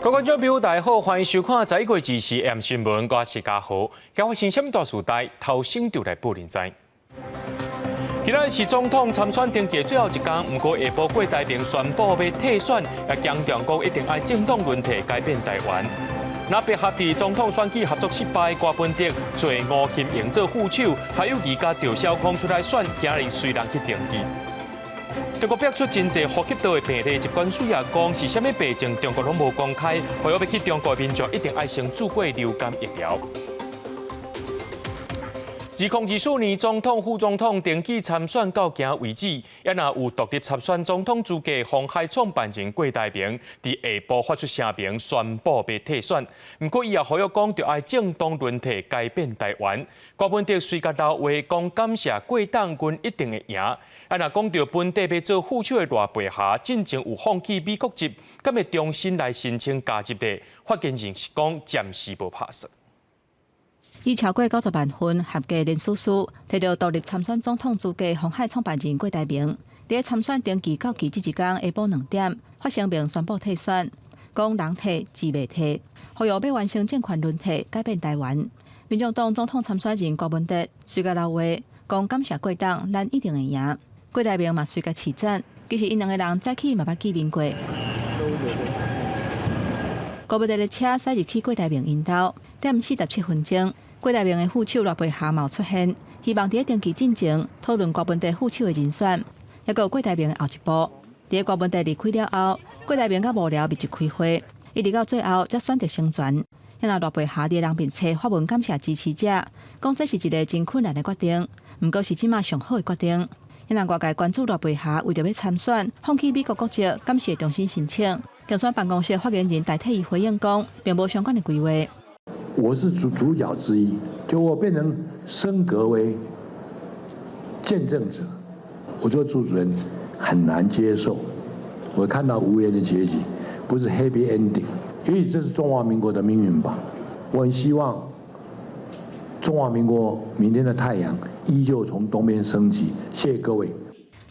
各位觀眾朋友，大家好，歡迎收看《11月24 M 新聞》，我是嘉豪。今發生啥物大事代，頭先就來報您知。今仔是總統參選登記最後一工，毋過下晡郭台銘宣布欲退選，也強調講一定愛政黨輪替改變台灣。藍白合佇總統選舉合作失敗，柯文哲揣吳欣盈做副手，還有而家趙小康出來選，今日隨人去登記。中國爆出真濟呼吸道的病例，疾管署也講是啥物病症，中國攏無公開。呼籲欲去中國的民眾一定愛先注過流感疫苗。2024年總統、副總統登記參選到今為止，猶若有獨立參選總統資格，鴻海創辦人郭台銘佇下晡發出聲明，宣布欲退選。毋過伊也呼籲講，著愛政黨輪替改變台灣。柯文哲隨共留話講感謝郭董，阮一定會贏。啊，若講著本底欲做副手的賴佩霞，進前有放棄美國籍，敢會重新來申請加入的？發言人是講暫時無拍算。以超過90萬份合格連署書，提著獨立參選總統資格鴻海創辦人郭台銘，佇參選登記到期這一工下晡2點，發聲明宣布退選，講人退志袂退，呼籲欲完成政權輪替，改變台灣。民眾黨總統參選人柯文哲隨共留話，講感謝郭董，咱一定會贏。郭台銘嘛隨共揤讚，其實𪜶兩個人早起嘛捌見面過。柯文哲的車駛入去郭台銘𪜶兜，點47分鐘。郭台銘的副手賴佩霞嘛出現，希望佇登記進前討論柯文哲副手的人選。猶閣有郭台銘的後一步，佇柯文哲離開了後，郭台銘佮幕僚密集開會，一直到最後才選擇成全。遐賴佩霞佇人面冊發文感謝支持者，講這是一个真困難的決定，毋過是這馬上好的決定。遐外界關注賴佩霞為著欲參選，放棄美國國籍，敢是會重新申請？競選辦公室發言人代替伊回應講，並無相關的規劃。我是主角之一，就我變成升格為見證者，我做主持人很難接受。我看到無言的結局，不是 happy ending，因為這是中華民國的命運吧。我很希望中華民國明天的太陽依舊從東邊升起。謝謝各位。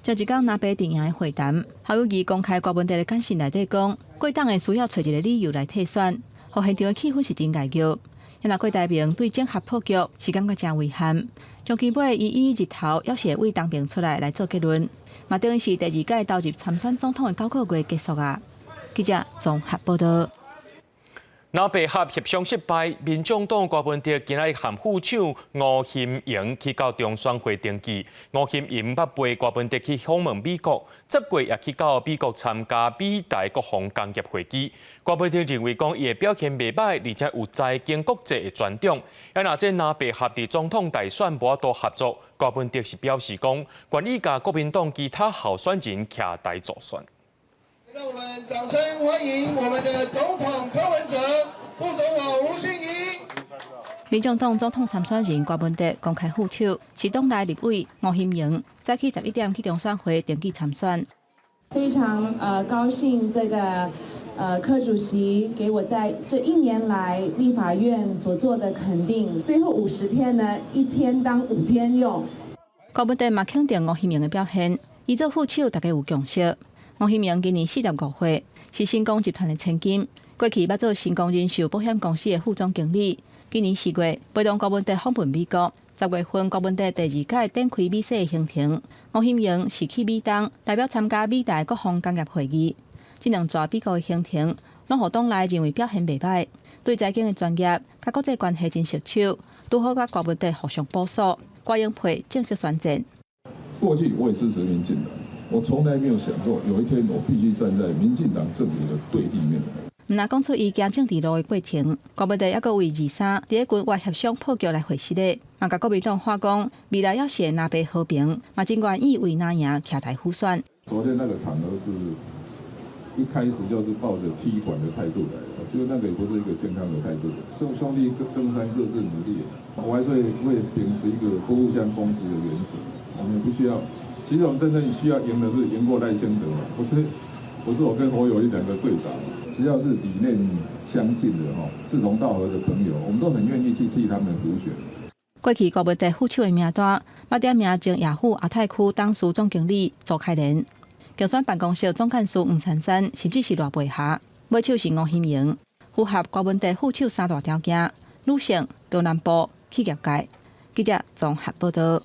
這一工藍白陣營的會談，侯友宜公開柯文哲的簡訊內底講，郭董會需要揣一个理由來退選，予現場的氣氛是真熱鬧。若郭台銘對整合破局是感覺誠遺憾，長期尾伊以日頭猶是會為東爿出來來做結論，嘛等於是第二屆投入參選總統的9個月結束啊。記者綜合報道。藍白合協商失敗，民眾黨柯文哲今日和副手吳欣盈去到中選會登記。吳欣盈捌陪柯文哲去訪問美國，10月也去到美國參加美台國防工業會議。柯文哲認為講伊的表現袂䆀，而且有財經國際的專長。啊，若這藍白合佇總統大選無法度合作，柯文哲是表示講，願意佮國民黨其他候選人徛台助選。讓我們掌聲歡迎我們的總統柯文哲、副總統吳欣盈。民眾黨總統參選人柯文哲公開副手是黨內立委吳欣盈，早起11點去中選會登記參選。非常高興，這個柯主席給我在這一年來立法院所做的肯定。最後50天呢，一天當5天用。柯文哲嘛肯定吳欣盈的表現，伊做副手，大家有共識。吳欣盈今年45歲，是神光集團的千金，過去捌做神光人壽保險公司的副總經理。今年4月，陪同柯文哲訪問美國。10月份，柯文哲第二屆展開美西的行程，吳欣盈是去美東代表參加美台國防工業會議。這兩逝美國的行程，攏予黨內認為表現袂䆀，對財經的專業，佮國際關係真熟手，拄好佮柯文哲互相補足，郭英佩正式宣戰。過去我也支持民進黨。我從來沒有想過有一天我必須站在民進黨政府的對立面。毋但講出伊行政治路的過程，柯文哲猶閣為23佇咧軍外協商破局來回失禮，嘛共國民黨喊講未來猶是會藍白和平，嘛真願意為藍營徛台輔選。昨天那個場合是一開始就是抱着踢館的態度來的，我覺得那個也不是一個健康的態度。兄弟登山各自努力，我還是會秉持一個不互相攻擊的原則，我們不需要。其實我們真正需要贏的是贏過賴清德嘛，不是我跟侯友宜兩個對打，只要是理念相近的哈，志同道合的朋友，我們都很願意去替他們輔選。過去柯文哲副手的名單，捌點名前雅虎亞太區董事總經理朱開蓮、競選辦公室總幹事黃珊珊，甚至是賴佩霞。尾手是吳欣盈，符合柯文哲副手三大條件：女性、中南部、企業界。記者綜合報道。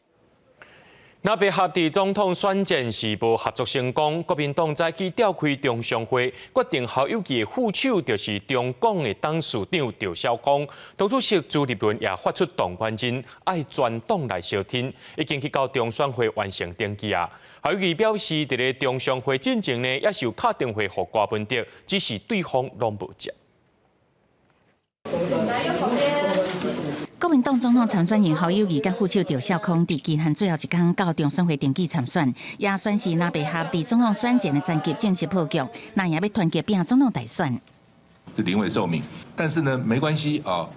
藍白合佇總統選戰是無合作成功，國民黨早起召開中常會，決定侯友宜的副手就是中廣的董事長趙少康。黨主席朱立倫也發出動員令，愛全黨來相挺，已經去到中選會完成登記啊。侯友宜表示，佇咧中常會進前呢，也是有敲電話予柯文哲，只是對方攏無接。國民黨總統參選人侯友宜佮副手趙少康，佇期限最後一工到中選會登記參選，也宣示藍白合佇總統選戰的戰局正式破局，那也欲團結拚總統大選。這臨危受命，但是呢，沒關係啊。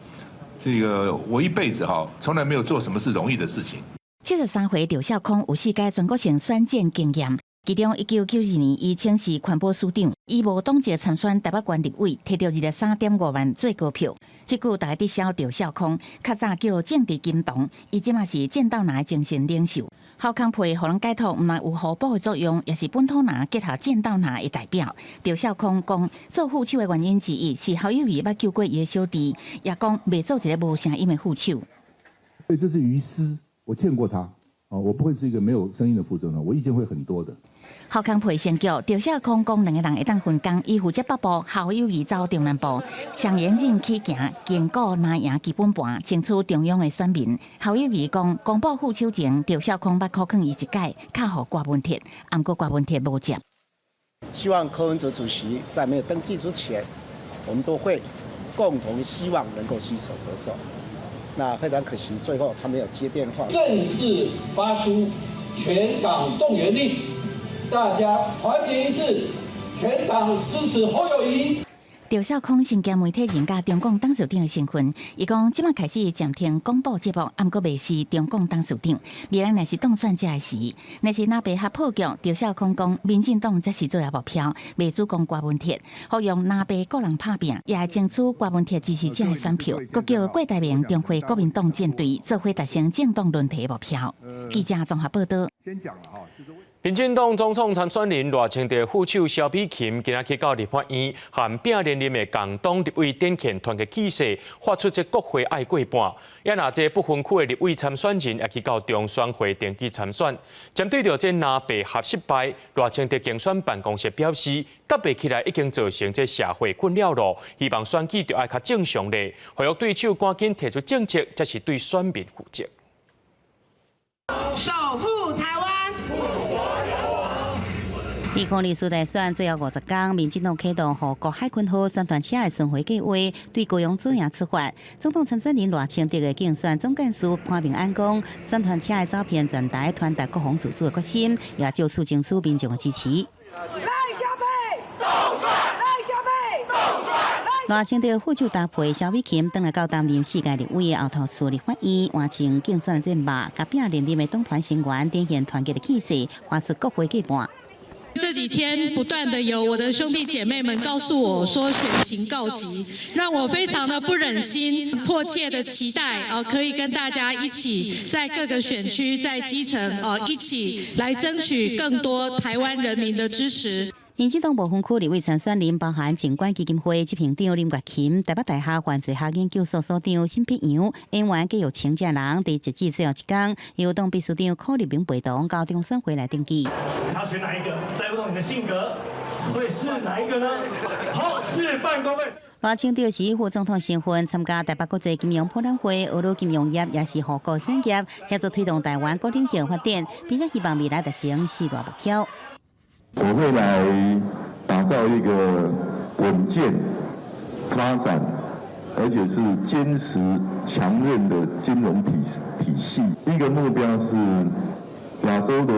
這個我一輩子哈，從來沒有做什麼是容易的事情。73歲趙少康有四屆全國性選戰經驗，其中1992年，伊曾是環保署長，伊無黨籍參選台北縣立委，提著23.5萬最高票。彼句大家佇笑趙少康，較早叫政治金童，伊這馬是戰鬥藍的精神領袖。侯康配予人解讀，毋但有互補的作用，也是本土藍結合戰鬥藍的代表。趙少康講，做副手的原因之一是侯友宜捌救過伊的小弟，也講袂做一個無聲音的副手。對，這是於私，我見過他，啊，我不會是一個沒有聲音的副總統，我意見會很多的。侯康配成局，趙少康講兩个人會當分工，伊負責北部，侯友宜走中南部，雙嚴陣起行，堅固藍營基本盤，爭取中央的選民。侯友宜講，公布副手前，趙少康捌苦勸伊一擺，敲予郭文鐵，毋過郭文鐵無接。希望柯文哲主席在沒有登記之前，我們都會共同希望能夠攜手合作。那非常可惜，最後他沒有接電話。正式發出全黨動員令。大家團結一致，全黨支持侯友宜。趙少康身兼媒體人佮中廣董事長的身份，伊講這馬開始暫停廣播節目，毋過袂辭中廣董事長。未來若是當選才會辭，若是藍白合破局，趙少康講，民進黨才是主要目標，袂主攻郭文鐵，予用藍白個人拍拚，也會爭取郭文鐵支持者的選票，閣叫郭台銘重回國民黨戰隊，做伙達成政黨輪替的目標。記者綜合報道。先講了哈，就是。民進黨總統參選人賴清德副手蕭美琴今仔去到立法院，和拼連任的共黨立委展現團結氣勢，發出這國會愛過半。也若這不分區的立委參選人也去到中選會登記參選。針對著這藍白合失敗，賴清德競選辦公室表示，夾袂起來已經造成這社會困擾咯，希望選舉著愛較正常咧，呼籲對手趕緊提出政策，才是對選民負責。守護台灣。2024大選最後50工，民進黨啟動護國海鯤號宣傳車的巡迴計劃，對高雄左營出發。總統參選人賴清德的競選總幹事潘孟安講，宣傳車的走遍全台，傳達國防自主的決心，也藉此爭取民眾的支持。賴蕭配，凍選！賴蕭配，凍選！賴清德副手搭配蕭美琴，轉來到擔任四屆立委的後頭厝立法院，完成競選戰馬，佮拼連任的黨團成員展現團結的氣勢，發出國會過半。這幾天不斷的有我的兄弟姐妹們告訴我說選情告急，讓我非常的不忍心，迫切的期待哦，可以跟大家一起在各個選區、在基層哦，一起來爭取更多台灣人民的支持。民進黨無分區立委參選人包含靜觀基金會執行長林月琴、台北大學犯罪學研究所所長沈伯洋、演員郭玉清這人，佇截止最後一工，由黨秘書長柯立明陪同到中選會來登記。他選哪一個？帶不動你的性格，會是哪一個呢？好，事半功倍。賴清德是以副總統身份參加台北國際金融博覽會，學了金融業也是護國產業，協助推動台灣各領域發展，並且希望未來達成四大目標。我會來打造一個穩健發展，而且是堅實強韌的金融體系。一個目標是亞洲的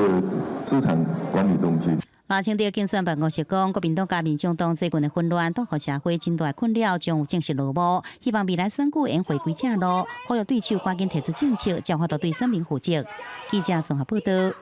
資產管理中心。賴清德競選辦公室講，國民黨佮民眾黨最近的混亂，帶予社會真大困擾，將有正式落幕。希望未來選舉會回歸正路，呼籲對手趕緊提出政策，才有法度對選民負責。記者綜合報道。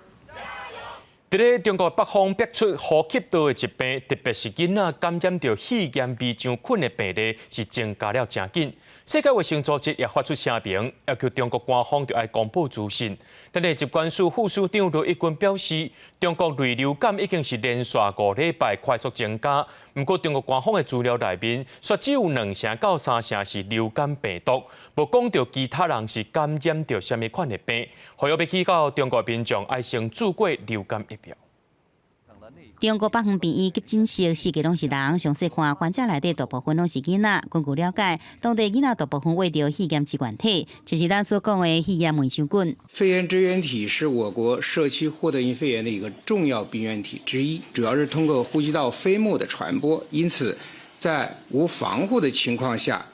佇咧中國北方爆出呼吸道的疾病，特別是囡仔感染著肺炎微漿菌的病例是增加了誠緊。世界衛生組織也發出聲明，要求中國官方著愛公布資訊。咱的疾管署副署長羅一鈞表示，中國類流感已經是連續5禮拜快速增加。毋過中國官方的資料內面，說只有2成到3成是流感病毒，無講著其他人是感染著啥物款的病。呼籲欲去到中國民眾愛先注過流感疫苗。中國北方病院急診室四界攏是人，詳細看患者內底大部分攏是囡仔。根據了解，當地囡仔大部分秽著肺炎支原體，就是咱所講的肺炎黴球菌。肺炎支原體是我國社區獲得性肺炎的一個重要病原體之一，主要是通過呼吸道飛沫的傳播，因此在無防護的情況下，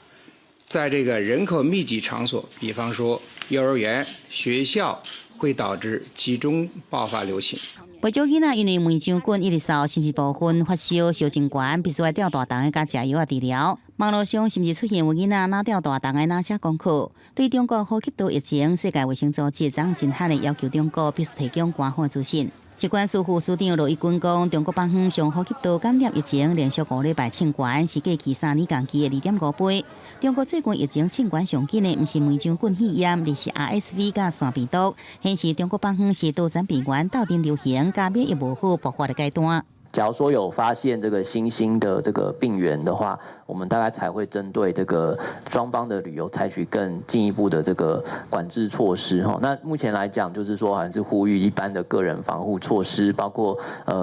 在這個人口密集場所，比方說幼兒園、學校，會導致集中爆發流行。不少囡仔因為黴球菌一直掃，甚至部分發燒燒真懸，必須愛吊大腸的共食藥仔治療。網路上甚至出現有囡仔哪吊大腸的哪寫功課。對中國呼吸道疫情，世界衛生組織昨真狠的要求中國必須提供官方資訊。疾管署副署長羅一鈞講，中國北方上呼吸道感染疫情連續5禮拜衝懸，是過去3年同期的2.5倍。中國最近疫情衝懸上緊的，毋是黴球菌肺炎，而是 RSV 佮腺病毒，顯示中國北方是多傳病原鬥陣流行，佮免疫無好爆發的階段。假如說有發現這個新興的這個病原的話，我們大概才會針對這個雙方的旅遊採取更進一步的這個管制措施。哈，那目前來講，就是說還是呼籲一般的個人防護措施，包括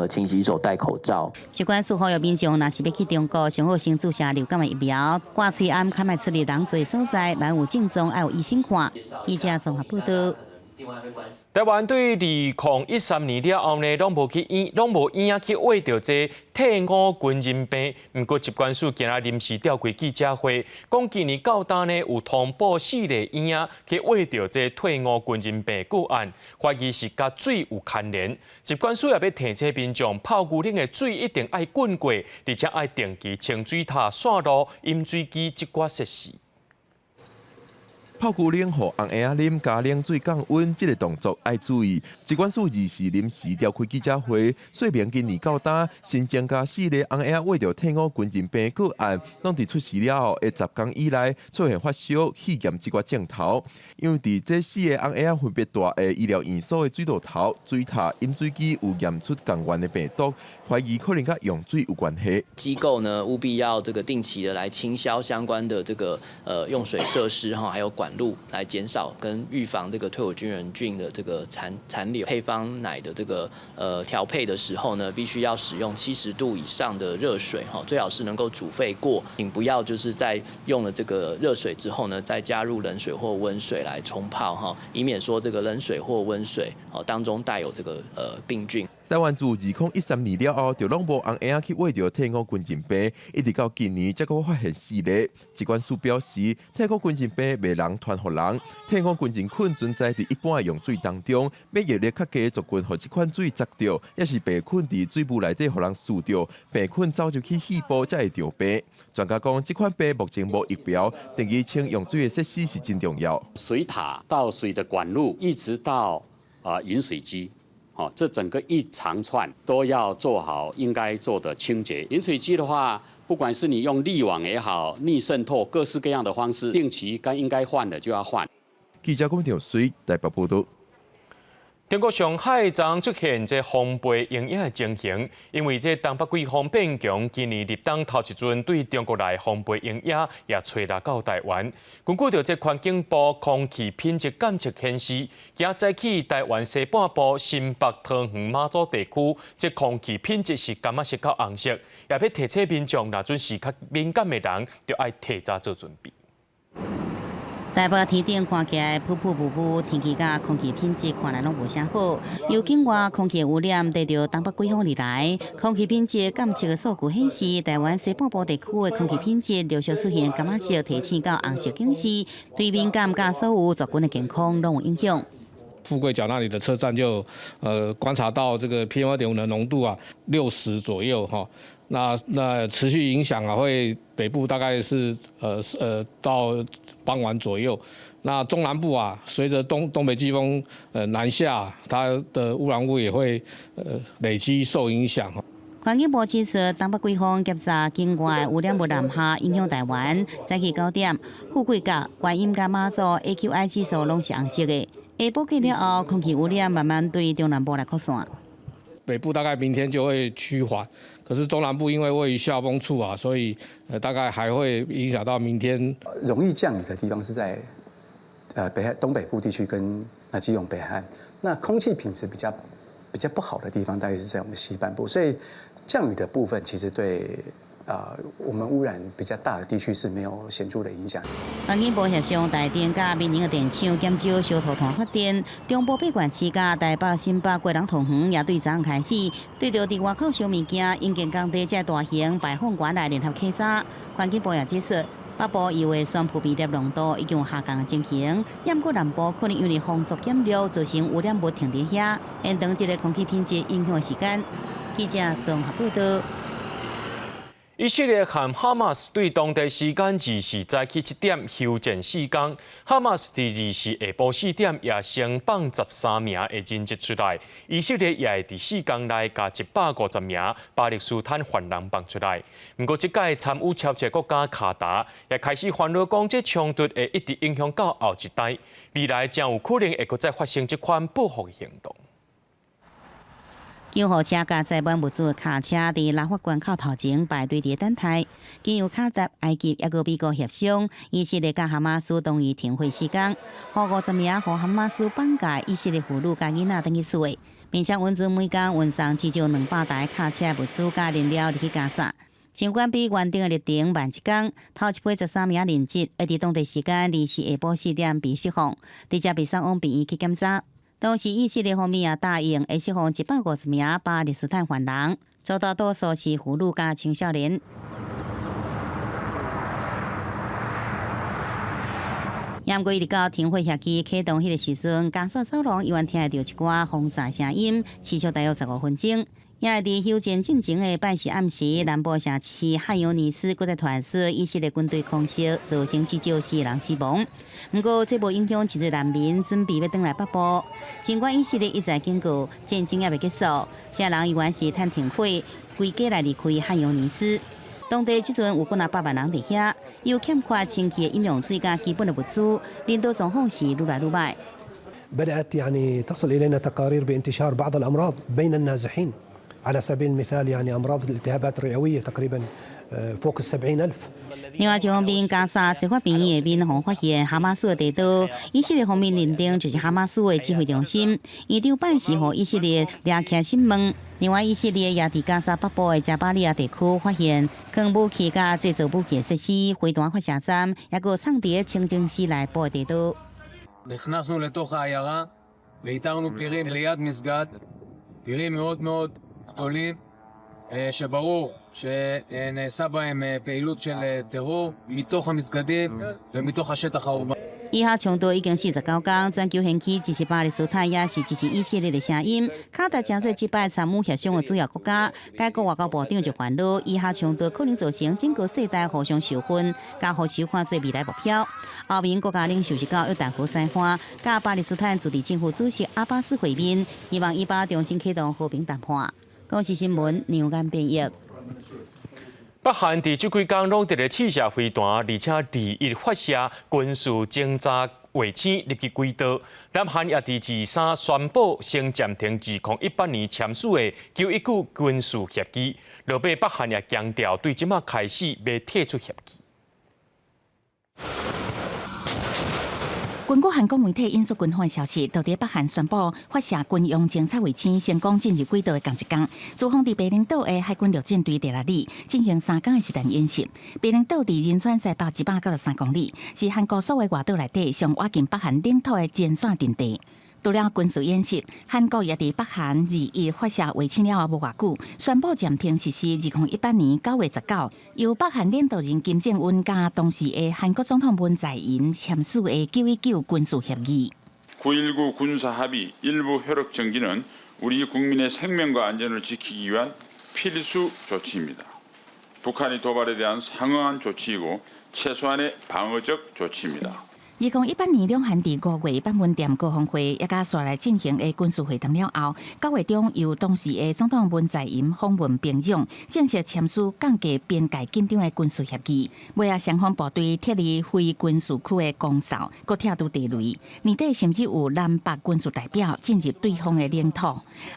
勤洗手、戴口罩。疾管署呼籲民眾，若是欲去中國，上好先注射流感的疫苗。掛喙罨較莫出入人濟所在，萬有症狀愛有醫生看。記者綜合報道。台灣對2013年了後呢，攏無去醫，攏無嬰仔去秽著這退伍軍人病。毋過疾管署今仔臨時召開記者會，講今年到今呢有通報四例嬰仔去秽著這退伍軍人病個案，懷疑是佮水有牽連。疾管署也欲提醒民眾泡牛奶的水一定愛滾過，而且愛定期清水塔、線路、飲水機這寡設施。泡牛奶予尪仔啉，加冷水降溫，這个動作愛注意。疾管署24臨時召開記者會，說明今年到今新增加四例尪仔秽著退伍軍人病個案，攏佇出事了後的10天以內出現發燒、肺炎這寡症頭。因為佇這四个尪仔分別蹛的醫療院所的水路頭、水塔、飲水機有驗出仝源的病毒，懷疑可能佮用水有關係。機構呢務必要這個定期的來清消相關的這個用水設施哈，還有管路來減少跟預防這個退伍軍人菌的這個殘留。配方奶的這個調配的時候呢，必須要使用70度以上的熱水哈，最好是能夠煮沸過，請不要就是在用了這個熱水之後呢，再加入冷水或溫水來沖泡哈，以免說這個冷水或溫水哦當中帶有這個病菌。台灣自2013年了後，就攏無尪仔去秽著退伍軍人病，一直到今年才閣發現四例。疾管署表示，退伍軍人病袂人傳予人，退伍軍人菌存在佇一般的用水當中，免疫力較低的族群予這款水髒著，抑是病菌佇水霧內底予人欶著，病菌走入去肺部才會著病。專家講，這款病目前無疫苗，定期清用水的設施是真重要。水塔到水的管路，一直到飲水機。好，這整個一長串都要做好應該做的清潔。飲水機的話，不管是你用濾網也好，逆滲透，各式各樣的方式，定期該應該換的就要換。記者龔條水台北報道。中國上海昨出現這風媒嬰仔的情形，因為這東北季風變強，今年立冬頭一陣對中國來風媒嬰仔也吹來到台灣。根據著這環境部空氣品質監測顯示，今早起台灣西半部、新北、桃園、馬祖地區，這空氣品質是柑仔色到紅色，也欲提醒民眾，若準是較敏感的人，就愛提早做準備。台北天頂看起來浡浡霧霧，天氣佮空氣品質看來攏無啥好。由境外空氣污染帶著東北季風而來，空氣品質監測的數據顯示，台灣西半部地區的空氣品質陸續出現柑仔色提醒到紅色警示，對敏感佮所有族群的健康攏有影響。富貴角那裡的車站就觀察到這個 PM 2.5的濃度啊60左右哈，那持續影響啊會北部大概是到傍晚左右，那中南部啊隨著東北季風南下，它的污染物也會累積受影響。環境部指出，東北季風夾雜境外污染物南下，影響台灣。早起9點，富貴角、觀音佮馬祖 AQI 指數攏是紅色的。下晡過了後，空氣污染慢慢對中南部來擴散。北部大概明天就會趨緩，可是中南部因為位於下風處啊，所以大概還會影響到明天。容易降雨的地方是在北海東北部地區跟那基隆北海岸，那空氣品質比較不好的地方，大概是在我們西半部，所以降雨的部分其實對我們污染比較大的地區是沒有顯著的影響。環境部協商台電佮民營的電廠減少燒塗炭發電，中部八縣市佮台北、新北、基隆、桃園也對昨昏開始，對著佇外口燒物件、營建工地這大型排放源來聯合稽查。環境部也指出，北部因為酸撲微粒濃度已經有下降的情形，毋過南部可能因為風速減弱，造成污染物停佇遐，延長這個空氣品質影響的時間。記者綜合報道。以色列和哈馬斯對當地時間24早起7點休戰4工，哈馬斯佇24下晡4點也先放13名的人質出來，以色列也會佇4工內共150名巴勒斯坦犯人放出來。毋過，這擺參與調停國家卡達也開始煩惱，講這衝突會一直影響到後一代，未來將有可能會閣再發生這款報復行動。救護車佮載滿物資的卡車佇拉法關口頭前排隊佇等待，經由卡達、埃及抑閣美國協商，以色列佮哈馬斯同意停火四工，予50名予哈馬斯綁架以色列婦女佮囡仔轉去厝的，並且允准每工運送至少200台卡車物資佮燃料入去加薩。儘管比原定的日程慢一工，頭一批13名人質會佇當地時間24下晡4點被釋放，直接被送往病院去檢查。同時，以色列方面也答應會釋放150名巴勒斯坦犯人，絕大多數是婦女佮青少年。毋過一直到停火協議啟動彼个時陣，加薩走廊依然聽著一寡轟炸聲音，持續大約15分鐘。也會佇休戰進前的拜四暗時，南部城市漢尤尼斯閣再傳出以色列軍隊空襲，造成至少四人死亡。毋過，這無影響真濟難民準備欲轉來北部。儘管以色列一再警告戰爭猶未結束，這人依然是趁停火，規家來離開漢尤尼斯。當地這陣有幾若百萬人佇遐，又欠缺清氣的飲用水佮基本的物資，人道狀況是愈來愈䆀。 بدأت يعني تصل إلينا تقارير بانتشار بعض الأمراض بين النازحين على سبيل المثال يعني أمراض الالتهابات الرئوية تقريبا فوق 70,000。另外一方面，加薩西法病院下面予發現哈馬斯的地道，以色列方面認定就是哈馬斯的指揮中心。院長拜四予以色列掠起審問。另外，以色列也佇加薩北部的加巴利亞地區發現藏武器佮製造武器的設施、飛彈發射站，抑閣藏佇清真寺內部的地道。 נכנסנו לתוך העיירה ואיתרנו פירים ליד מסגד, פירים מאוד מאוד גדולים, שברור שנעשה בהם פעילות של טרור מתוך המסגדים ומתוך השטח האורבני. 以哈衝突已經49工，全球掀起支持巴勒斯坦也是支持以色列的聲音。卡達成做這擺參與協商的主要國家，該國外交部長就煩惱，以哈衝突可能造成整個世代互相仇恨，佮予小看做未來目標。歐盟國家領袖是到約旦河西岸，佮巴勒斯坦自治政府主席阿巴斯會面，希望以巴重新啟動和平談判。公視新聞梁間編譯。北韓佇這幾工攏佇咧試射飛彈，而且21發射軍事偵察衛星入去軌道。南韓也佇23宣布先暫停2018年簽署的9.19軍事協議。落尾北韓也強調，對這馬開始欲退出協議。根據韓國媒體引述軍方的消息，到佇北韓宣布發射軍用偵察衛星成功進入軌道的仝一工，駐防佇白翎島的海軍陸戰隊第六旅進行3工的實彈演習。白翎島佇仁川西北193公里，是韓國所有外島內底上倚近北韓領土的前線陣地。除了軍事演習，韓國也佇北韓21發射衛星了後無偌久，宣布暫停實施2018年9月19由北韓領導人金正恩佮當時的韓國總統文在寅簽署的9.19軍事協議。 9.19 군사합의 일부 효력 정지는 우리 국민의 생명과 안전을 지키기 위한 필수 조치입니다. 북한의 도발에 대한 상응한 조치이고 최소한의 방어적 조치입니다. 2018年兩韓佇5月板門店高峰會，也佮紲來進行的軍事會談了後，9月中由當時的總統文在寅訪問平壤，正式簽署降低邊界緊張的軍事協議。尾仔雙方部隊撤離非軍事區的崗哨，閣拆除地雷。年底甚至有南北軍事代表進入對方的領土。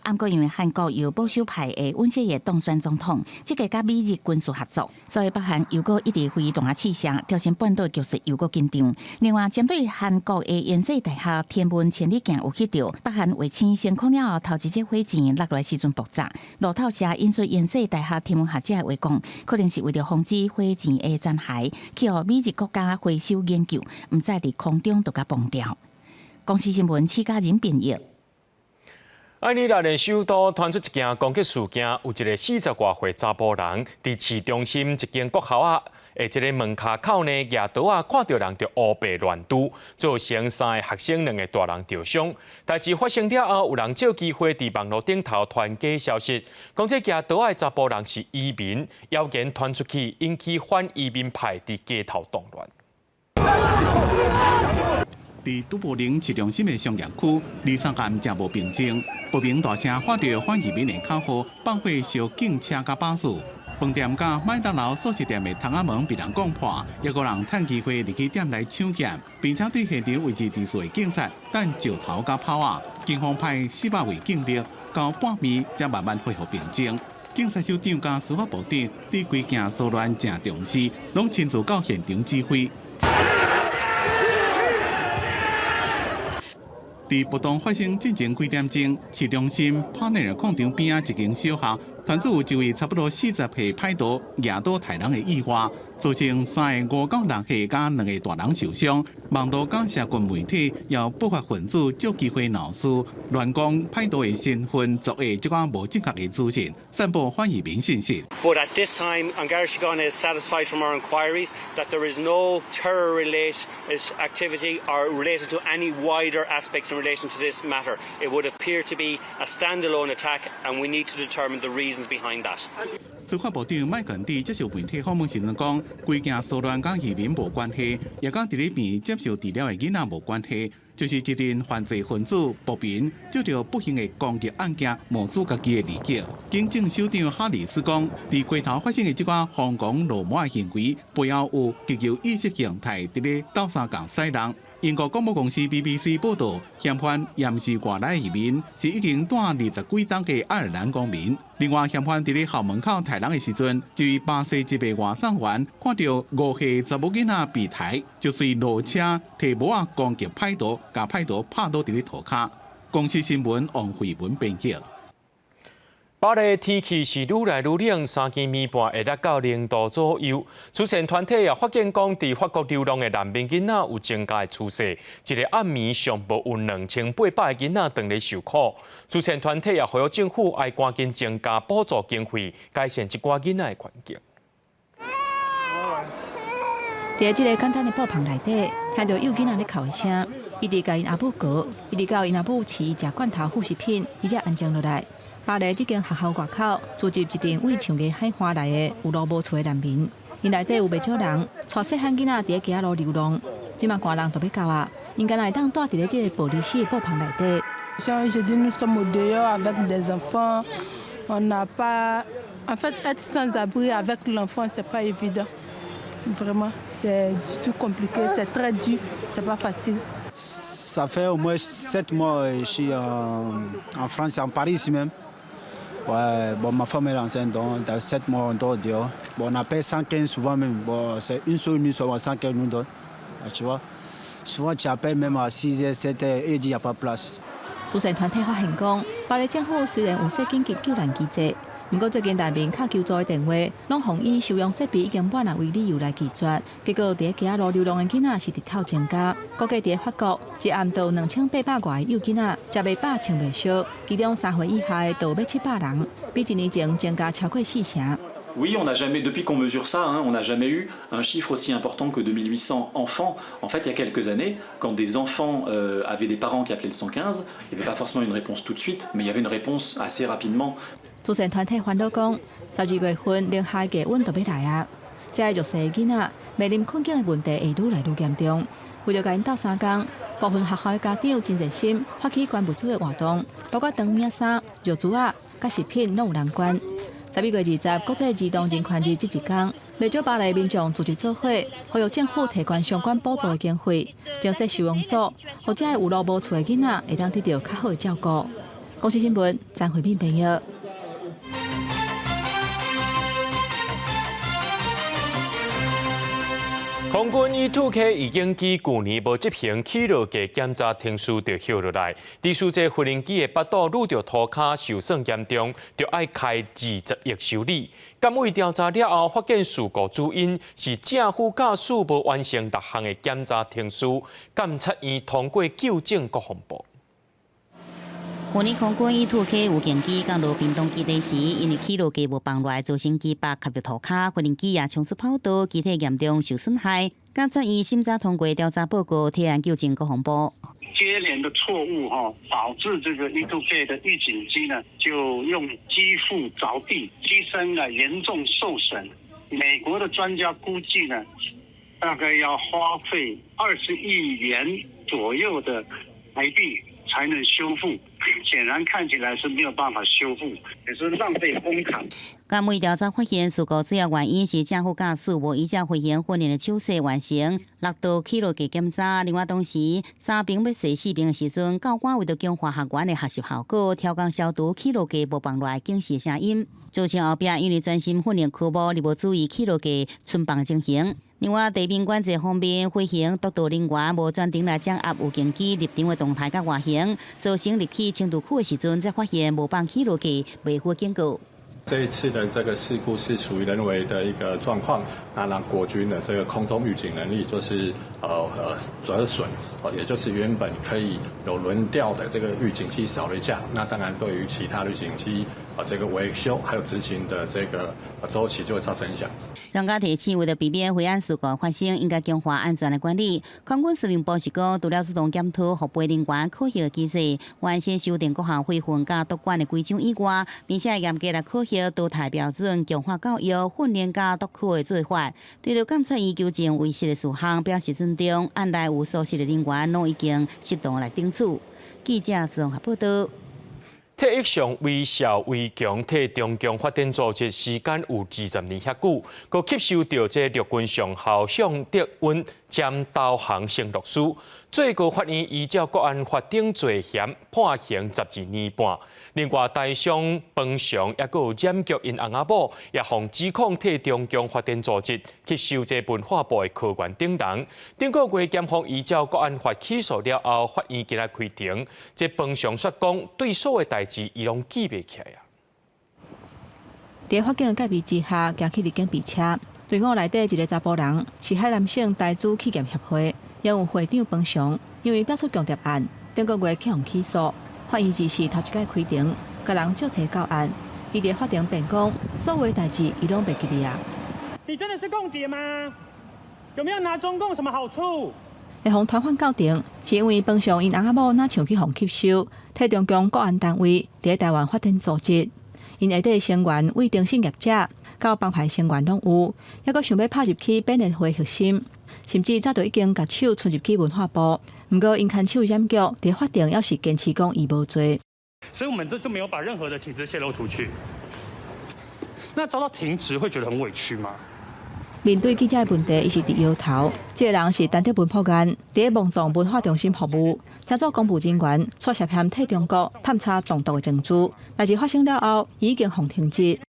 毋過因為韓國由保守派的尹錫悅當選總統，積極佮美日軍事合作，所以北韓猶閣一直飛彈試射，朝鮮半島局勢猶閣緊張。另外，針對韓國的延世大學天文千里鏡有翕著北韓衛星升空了後，頭一隻火箭落來時陣爆炸。路透社引述延世大學天文學者的話講，可能是為著防止火箭的殘骸去予美日國家回收研究，毋知佇空中就共崩掉。公視新聞，施嘉仁編譯。愛爾蘭的首都傳出一件攻擊事件，有一個40外歲查埔人佇市中心一間國校仔的這个門跤口呢，舉刀仔看著人就烏白亂拄，造成三个學生、兩个大人著傷。代誌發生了後，有人藉機會佇網路頂頭傳假消息，講這舉刀仔的查埔人是移民，謠言傳出去，引起反移民派佇街頭動亂。佇都柏林市中心的商業區，二三暗誠無平靜，不明大聲喊著反移民的口號，放火燒警車佮巴士。飯店佮麥當勞速食店的窗仔門被人摃破，抑閣有人趁機會入去店內搶劫，並且對現場維持秩序的警察擲石頭佮炮仔。警方派400位警力到半暝才慢慢恢復平靜。警察首長佮司法部長對規件騷亂誠重視，攏親自到現場指揮。佇活動發生進前幾點鐘，市中心帕內爾廣場邊仔一間小學，傳出有一位差不多40歲歹徒舉刀刣人的意外，造成3個5到6歲佮2個大人受傷。網路佮社群媒體有不法分子藉機會鬧事，亂講歹徒的身份、作的這寡無正確的資訊，散布反移民信息。 But at this time, An Garda Síochána is satisfied from our inquiries that there is no terror-related activity or related to any wider aspects in relation to this matter. It would appear to be a standalone attack, and we need to determine the reasons behind that. 司法部長麥肯蒂接受媒體訪問時陣講，規件騷亂佮移民無關係，也佮佇咧病院接受治療的囡仔無關係，就是一陣犯罪分子暴民藉著不幸的攻擊案件，謀取家己的利益。警政首長哈里斯講，佇街頭發生的這寡瘋狂魯莽的行為，背後有極右意識形態佇咧鬥相共使人。英國廣播公司 BBC 報導，嫌犯也毋是外來移民，是已經住20幾冬的愛爾蘭公民。另外，嫌犯佇咧校門口刣人的時陣，一位巴西籍的外送員看著5歲查某囡仔被刣，就隨落車提帽仔攻擊歹徒，共歹徒拍倒佇咧塗跤。公視新聞王慧文編譯。巴黎天氣是愈來愈冷，三更暝半會達到0度左右。慈善團體也發現講，佇法國流浪的難民囡仔有增加的趨勢。一個暗暝上無有2800個囡仔當咧受苦。慈善團體也呼籲政府愛趕緊增加補助經費，改善這寡囡仔的環境。佇這個簡單的布棚內底，聽著幼囡仔咧哭的聲，一直共𪜶阿母告，一直到𪜶阿母飼伊食罐頭副食品，伊才安靜落來。巴黎這間學校外口，聚集一陣對長牙海岸來的有路無厝的難民，𪜶內底有袂少人，帶細漢囡仔佇咧街仔路流浪。這馬寒人就欲到啊，𪜶敢若會當蹛佇咧這個玻璃絲的布棚內底。 J'ai dit nous sommes au dehors avec des enfants, on n'a pas, en fait être sans abri avec l'enfant c'est pas évident. Vraiment, c'est du tout compliqué, c'est très dur, c'est pas facile. Ça fait au moins 7 mois je suis en France, en Paris ici même. Ouais, bon, ma femme est enceinte, donc dans 7 mois on dort dehors. Bon, on appelle 115 souvent même. Bon, c'est une seule nuit seulement 115 nous donne. Ah, tu vois. Souvent tu appelles même à 6 h 7 h et il dit il n'y a pas de place. 慈善團體發現講，巴黎政府雖然有設緊急救難機制，毋過最近難民敲求助的電話，攏予以收容設備已經滿啊為理由來拒絕。結果，佇咧街仔路流浪的囡仔是日頭增加。估計佇咧法國，一暗就有2800外个幼囡仔食袂飽、穿袂燒，其中3歲以下的就有欲700人，比一年前增加超過四成。 Oui, on n'a jamais, depuis qu'on mesure ça, hein, on n'a jamais eu un chiffre aussi important que 2800 enfants. En fait, il y a quelques années, quand des enfants avaient des parents qui appelaient le 115, il n'y avait pas forcément une réponse tout de suite, mais il y avait une réponse assez rapidement. 慈善團體煩惱講，12月份零下低溫就欲來啊，這个弱勢囡仔面臨困境的問題會愈來愈嚴重。為著共𪜶鬥相共，部分學校的家長真熱心，發起捐物資的活動，包括長物仔衫、尿苴仔、佮食品，攏有人捐。11月20國際兒童人權日這一工，袂少巴黎民眾組織做伙，呼籲政府提懸相關補助的經費，增設收容所，予遮的有路無厝的囡仔會當得著較好的照顧。公視新聞，張惠敏編譯。空軍 E2K 預警機舊年無執行起落架檢查程序就歇落來，致使這飛行機的腹肚擄著塗跤受損嚴重，就愛開20億修理。監委調查了後，發現事故主因是正副駕駛無完成六項的檢查程序，監察院通過糾正國防部。去年空軍 E2K 無人機降落屏東基地時，因為起落架無放落來，造成機腹磕著塗跤，飛行機也衝出跑道，機體嚴重受損害。監察院審查通過調查報告，提案糾正國防部。接連的錯誤哈，導致這個 E2K 的預警機呢，就用機腹著地，機身呢嚴重受損。美國的專家估計呢，大概要花費20億元左右的台幣才能修復。顯然看起來是沒有辦法修復，也是浪費公帑。監委調查發現，事故主要原因是正副駕駛無依照飛行訓練的手冊完成六道起落架檢查。另外，當時三兵欲射四兵的時陣，教官為著強化學員的學習效果，調工消除起落架無放落來警示聲音。造成後壁因為專心訓練科目，而無注意起落架存放情形。另外，地面管制方面，飛行督導人員無專程來掌握無人機入場的動態佮外形，造成入去輕度區的時陣，才發現無放起落架未符警告。這一次的這個事故是屬於人為的一個狀況，那讓國軍的這個空中預警能力就是折損，也就是原本可以有輪調的這個預警機少了一架，那當然對於其他預警機啊這個維修還有執勤的這個週期就會造成影響。專家提醒，為著避免飛安事故發生，應該強化安全的管理。空軍司令部是講，除了主動檢討後備人員考核機制，完善修訂各項飛訓佮督管的規章以外，並且嚴格來考核淘汰標準、強化教育、訓練佮督考的做法。對著監察院糾正遺失的事項表示尊重，案內有疏失的人員攏已經適當來懲處。記者綜合報導。退役上尉邵維強替中共發展組織時間有20年遐久，閣吸收著這陸軍上校向德溫簽投降承諾書，最高法院依照國安法定罪嫌判刑12年半。另外，台商彭雄抑閣有染局𪜶翁仔某，也予指控替中共發展組織吸收這文化部的科員等人。頂個月檢方依照國安法起訴了後，法院今仔開庭。這彭雄煞講，對所有代誌伊攏記袂起來啊。佇法警的戒備之下，行去入警備車。隊伍內底一个查埔人是海南省台資企業協會營運會長彭雄，因為表出強盜案，頂個月去予起訴。法院這是頭一擺開庭，共人借提到案。伊佇法庭辯講，所有代誌伊攏袂記得啊。你真的是共諜嗎？有沒有拿中共什麼好處？會予傳喚到庭，是因為彭雄𪜶翁仔某若像去予吸收，替中共國安單位佇台灣發展組織，𪜶下底成員為電信業者到幫派成員攏有，猶閣想欲拍入去變聯會核心，甚至早就已經共手伸入去文化部。毋過𪜶牽手染局佇法庭猶是堅持講伊無罪。所以我們這就沒有把任何的情資洩露出去。那遭到停職會覺得很委屈嗎？面對記者的問題，伊是佇搖頭。這个人是陳德文破案，佇望族文化中心服務，正做公務人員，卻涉嫌替中國探查藏獨的證據。代誌發生了後，伊已經予停職。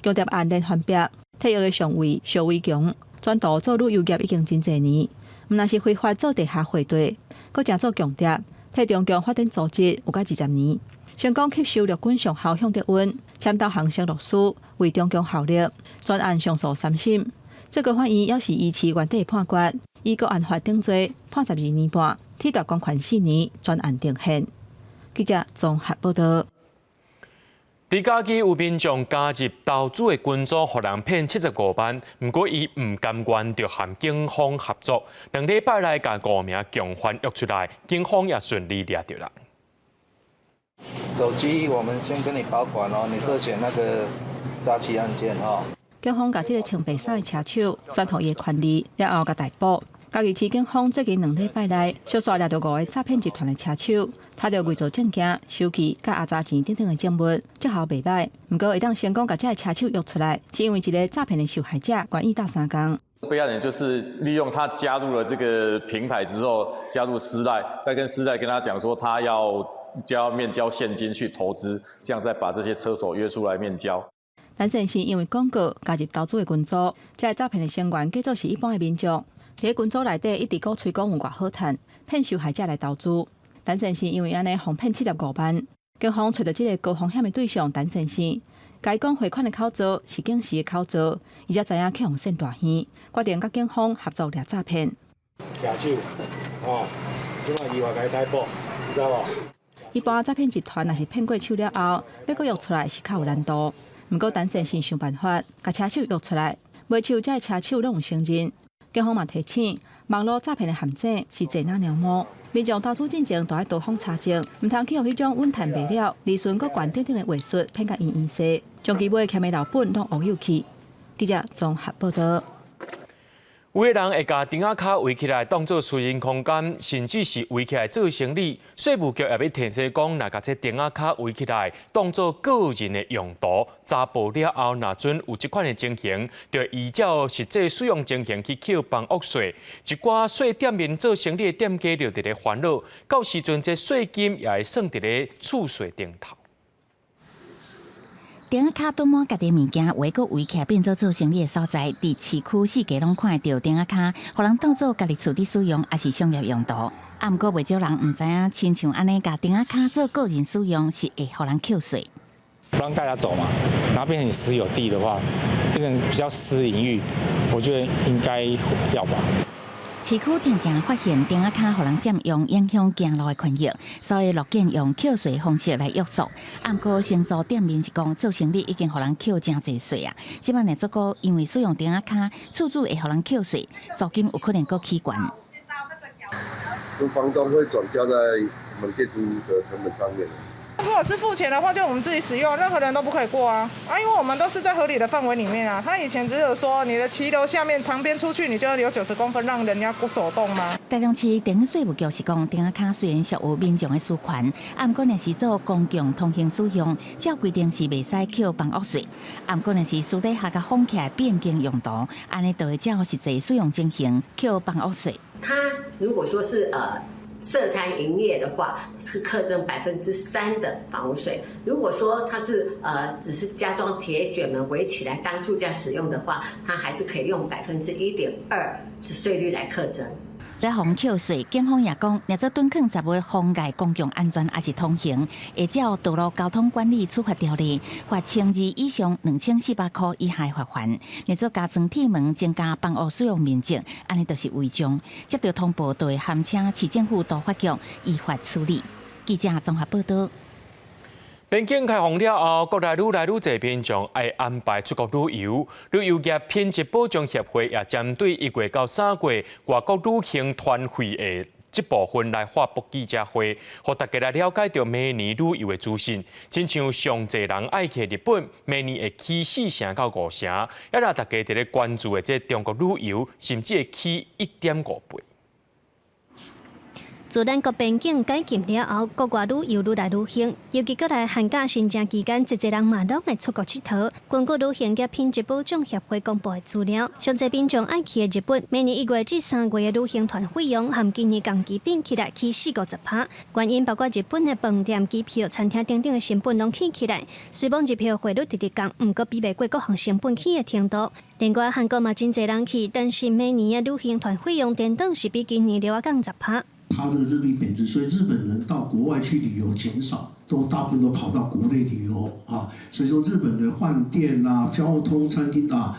強盜案連環拚，退役的上尉邵維強轉投做旅遊業已經真濟年，毋但是非法做地下匯兌，閣成做強盜，替中共發展組織有甲20年，成功吸收陸軍上校向德溫簽投降承諾書，為中共效力，全案上訴三審，最高法院猶是維持原底判決，以國安法定罪判12年半，褫奪公權4年，全案定讞。記者綜合報導。佇家己有民眾加入投資的群組，予人騙75萬，毋過伊毋甘願，就和警方合作。2禮拜內共五名共犯約出來，警方也順利掠著啦。手機我們先跟你保管哦，你涉嫌那個詐欺案件哦。警方共這个穿白衫的車手宣布伊的權利，了後共逮捕。嘉義市警方最近2禮拜內，相紲掠著五个詐騙集團的車手，查著偽造證件、收據、佮阿查錢等等的證物，績效袂䆀。毋過會當成功共這个車手約出來，是因為一个詐騙的受害者願意鬥相共。被害人就是利用他加入了這個平台之後，加入私賴，再跟私賴跟他講說他要交面交現金去投資，這樣再把這些車手約出來面交。陳先生因為廣告加入投資的群組，這个詐騙的成員假做是一般的民眾。佇群組內底一直鼓吹講有偌好趁，騙受害者來投資。陳先生因為按呢，予騙75萬。警方揣著這个高風險的對象陳先生，共伊講匯款的口座是警司的口座，伊才知影去予騙大耳，決定佮警方合作掠詐騙。舉手，哦，這馬依法共你逮捕，你知無？一般詐騙集團若是騙過手了後，欲閣約出來是較有難度。毋過陳先生想辦法，共車手約出來，賣手這个車手攏有承認。警方嘛提醒，網路詐騙的陷阱是濟若貓毛，民眾投資進前都愛多方查證，毋通去予彼種穩趁袂了、利潤閣懸等等的話術騙甲暈暈勢，長期尾欠的老本攏烏有去。記者綜合報道。有的人會共釘仔跤圍起來當做私人空間，甚至是圍起來做生理。稅務局也欲提醒講，若共這釘仔跤圍起來當做個人的用途，查報了後，若準有這款的情形，就依照實際使用情形去扣房屋稅。一寡細店面做生理的店家就佇咧煩惱，到時陣這稅金也會算佇咧厝稅頂頭。釘仔跤囤滿家己物件，有的閣圍起來變做做生理的所在。佇市區四界攏看會著釘仔跤，予人當做家己厝佇使用，抑是商業用途。啊，毋過袂少人毋知影，親像按呢共釘仔跤做個人使用，是會予人扣稅。不讓大家走嘛，然後變成你私有地的話，變成比較私領域，我覺得應該要吧。市區定定發現釘仔跤予人佔用，影響行路的權益，所以樂見用扣稅方式來約束。啊，毋過承租店面是講做生理已經予人扣誠濟稅啊，這擺若閣閣因為使用釘仔跤，厝主會予人扣稅，租金有可能閣起懸。就房東會轉交在我們店租的成本上面。如果是付錢的話，就我們自己使用，任何人都不可以過啊！啊，因為我們都是在合理的範圍裡面啊。他以前只有說你的騎樓下面旁邊出去，你就要留90公分讓人家走動嗎？台中市地方稅務局是講，釘仔跤雖然屬有民眾的私權，啊，毋過若是做公共通行使用，照規定是袂使扣房屋稅。啊，毋過若是私底下共封起來變更用途，按呢就會照實際使用情形扣房屋稅。他如果說是設攤營業的話，是課徵3%的房屋稅。如果說它是只是加裝鐵捲門圍起來當住家使用的話，它還是可以用1.2%是稅率來課徵。咧予扣稅，警方也講，若做囤囥雜物妨礙公共安全抑是通行，會照道路交通管理處罰條例，罰千二以上2400箍以下罰鍰。若做加裝鐵門，增加房屋使用面積，按呢就是違章。接著通報，就會函請市政府都發局依法處理。記者綜合報道。邊境開放了後，國內愈來愈濟民眾愛安排出國旅遊。旅遊業品質保障協會也針對1月到3月外國旅行團費的這部分來發布記者會，予大家來了解著明年旅遊的資訊。親像上濟人愛去日本，明年會起4成到5成，也讓大家佇咧關注的這中國旅遊，甚至會起1.5倍。自咱國邊境解禁了後，國外旅遊愈來愈興，尤其閣來寒假新正期間，濟濟人嘛攏會出國𨑨迌。根據旅行業品質保障協會公布的資料，上濟民眾愛去的日本，明年1月至3月的旅行團費用，和今年同期比起來起四五十趴。原因包括日本的飯店、機票、餐廳等等的成本攏起起來。雖罔日票匯率直直降，毋過比袂過各項成本起的程度。另外，韓國嘛真濟人去，但是每年的旅行團費用顛倒是比今年落仔降十趴。它這個日幣貶值，所以日本人到國外去旅遊減少，都大部分都跑到國內旅遊啊。所以說日本的飯店啊、交通、餐廳啊，